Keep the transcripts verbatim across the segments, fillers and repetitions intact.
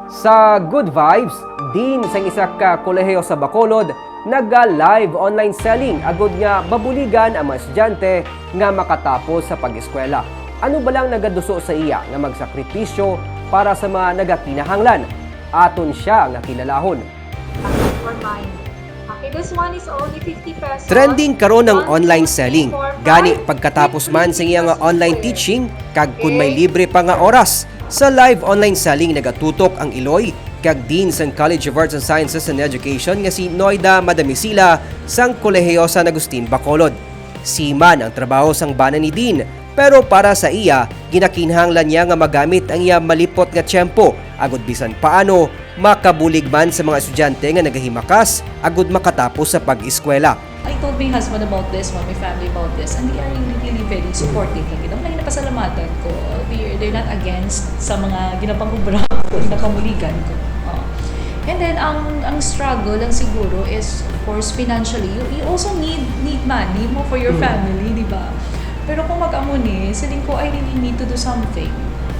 Sa Good Vibes, dean sang isa ka kolehiyo sa Bacolod, naga-live online selling agud nga mabuligan ang mga estudyante nga makatapos sa pag-eskwela. Ano ba lang nagaduso sa iya nga magsakripisyo para sa mga nagakinahanglan? Aton siya nga kilalahon. Or mine. Okay, this one is only fifty pesos. Trending karon ang online selling. Gani, pagkatapos man sa iya nga online teaching, kag kun may libre pa nga oras, sa live online selling nagatutok ang iloy kag Dean sang College of Arts and Sciences and Education nga si Noida Madamisila sang Kolehiyo San Agustin, Bacolod. Seaman ang trabaho sang bana ni Dean, pero para sa iya, ginakinahanglan niya nga magamit ang iya malipot nga tiyempo agud bisan paano makabulig man sa mga estudyante nga nagahimakas agud makatapos sa pag-eskwela. I told my husband about this, my family about this, and they are really, really very supportive. Like, ang naging napasalamatan ko, they're, they're not against sa mga ginapangubra ko na kamuligan ko. Oh. And then, ang ang struggle lang siguro is, of course, financially. You, you also need need money mo for your family, di ba? Pero kung mag-amo ni, siling ko, I really need to do something.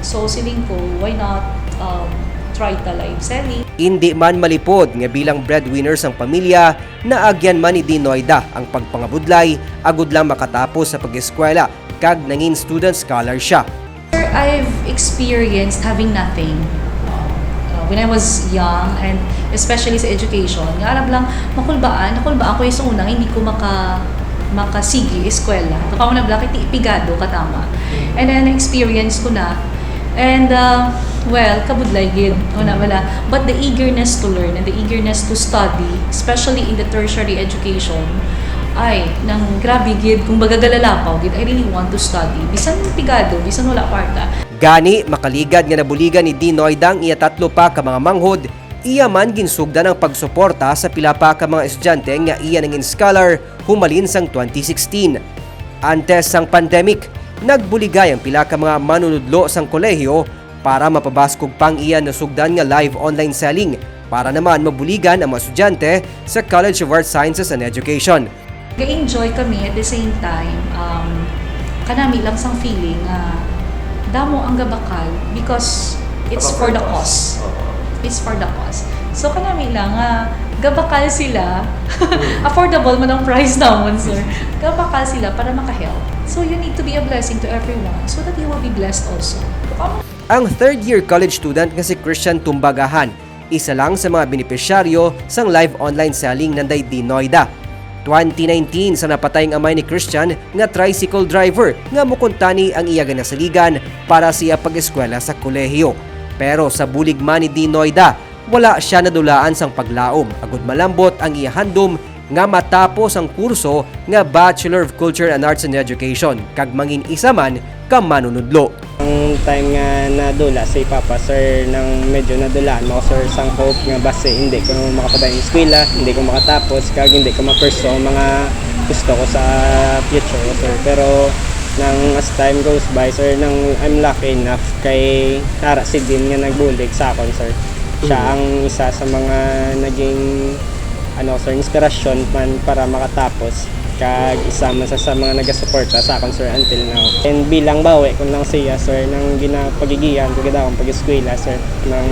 So, siling ko, why not um, try ta live selling? Indi man malipod nga bilang breadwinner sang pamilya, naagyan man ni Dean Noida ang pagpangabudlay agud lang makatapos sa pag-eskwela kag nangin student scholar siya. Sir, I've experienced having nothing. Uh, when I was young, and especially sa education, nga alam lang, makulbaan, nakulbaan ko yung sa una, hindi ko maka, makasigi eskwela. Kapag na blanket, pigado katama. And then, experience ko na. And, uh, well, kabudlay gid. Una wala. But the eagerness to learn and the eagerness to study, especially in the tertiary education, ay, nang grabe gid, kung baga galalapaw gid, I really want to study. Bisan pigado, bisan wala kwarta. Gani, makaligad nga nabuligan ni Dean Noida ang iya tatlo pa ka mga manghod, iya man ginsugdan ang pagsuporta sa pila pa ka mga estudyante nga iya nangin scholar humalin sang twenty sixteen. Antes sang pandemic, nagbuligay ang pila ka mga manunudlo sang kolehiyo para mapabaskog pa ang iya nasugdan nga live online selling para naman mabuligan ang mga estudyante sa College of Arts Sciences and Education. Ga-enjoy kami at the same time, um, kanami lang sang feeling nga damo ang gabakal because it's for the cause. It's for the cause. So kanami lang nga gabakal sila. Affordable man ang price namon, sir. Gabakal sila para maka-help. So you need to be a blessing to everyone so that you will be blessed also. Ang third year college student nga si Christian Tumbagahan, isa lang sa mga benepisyaryo sang live online selling nanday Dean Noida. Twenty nineteen sa napatay ang amay ni Christian nga tricycle driver nga mukuntani ang iya ginasaligan para sa iya pag-eskwela sa kolehiyo. Pero sa bulig man ni Dean Noida, wala siya nadulaan sang paglaom agud malambot ang iya handom nga matapos ang kurso nga Bachelor of Culture and Arts in Education kag mangin isa man ka manunudlo. Ang time nga nadula si Papa, sir, nang medyo nadulaan mo, sir, sang hope nga basi hindi ko makapadayon eskwela, hindi ko makatapos, kag hindi ko ma-pursue ang mga gusto ko sa future ko, sir. Pero nang as time goes by, sir, nang I'm lucky enough kay nara si Dean nga nagbulig sa akon, sir. Siya ang isa sa mga naging ano, sir, inspirasyon man para makatapos. Kag isa man sa, sa mga nagasuporta sa akon, sir, until now. And bilang bawi ko lang siya, sir, nang ginapagigian ko gid akong pag-eskwela, sir, nang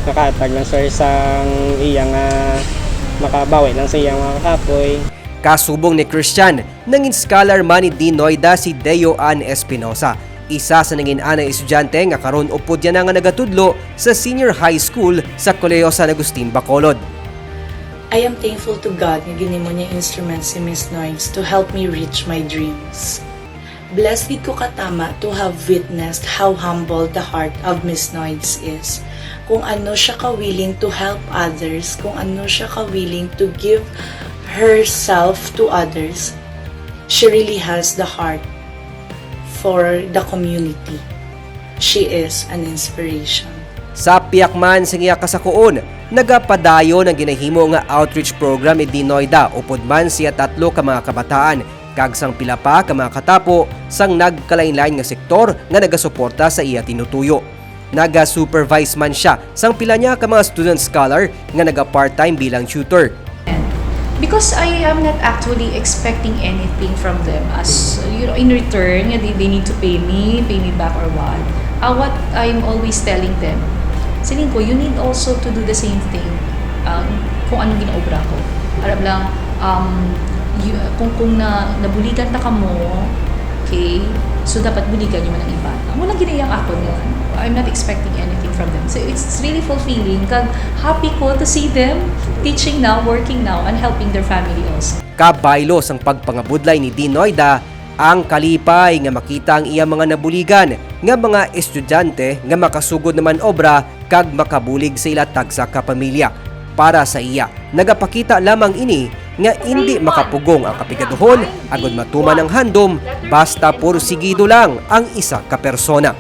nakahatag lang, sir, sang iya nga makabawi lang sa iya nga kapoy. Kasubong ni Christian, nangin scholar man ni Dean Noida si Deo Ann Espinosa, isa sa nangin-anay estudyante nga karon upod niya na nga nagatudlo sa senior high school sa Kolehiyo San Agustin, Bacolod. I am thankful to God nga ginimo niya instrument si Miss Noyds to help me reach my dreams. Blessed gid ko katama to have witnessed how humble the heart of Miss Noyds is. Kung ano siya ka willing to help others, kung ano siya ka willing to give herself to others, she really has the heart for the community. She is an inspiration. Sa piyak man sing iya kasakuon, nagapadayon ang ginahimo nga outreach program ni Dean Noida upod man siya tatlo ka mga kabataan kag sang pila pa ka mga katapo sang nagkalainlain nga sektor nga nagasuporta sa iya tinutuyo. Naga-supervise man siya sang pila niya ka mga student scholar nga naga-part-time bilang tutor. Because I am not actually expecting anything from them as, you know, in return nga they, they need to pay me, pay me back or what. Uh, what I'm always telling them, Siling ko, you need also to do the same thing, um, kung anong ginaobra ko. Arab lang, um, you, kung, kung na, nabuligan ta kamo, okay, so dapat buligan nyo man ang iba. Amo lang gid ang akon nga, I'm not expecting anything from them. So it's really fulfilling, kag happy ko to see them teaching now, working now, and helping their family also. Kabaylo sang pagpangabudlay ni Dean Noida ang kalipay nga makita ang iya mga nabuligan nga mga estudyante nga makasugod naman obra kag makabulig sa ila tagsa ka pamilya. Para sa iya, nagapakita lamang ini nga indi makapugong ang kapigaduhon agud matuman ang handom basta pursigido lang ang isa ka persona.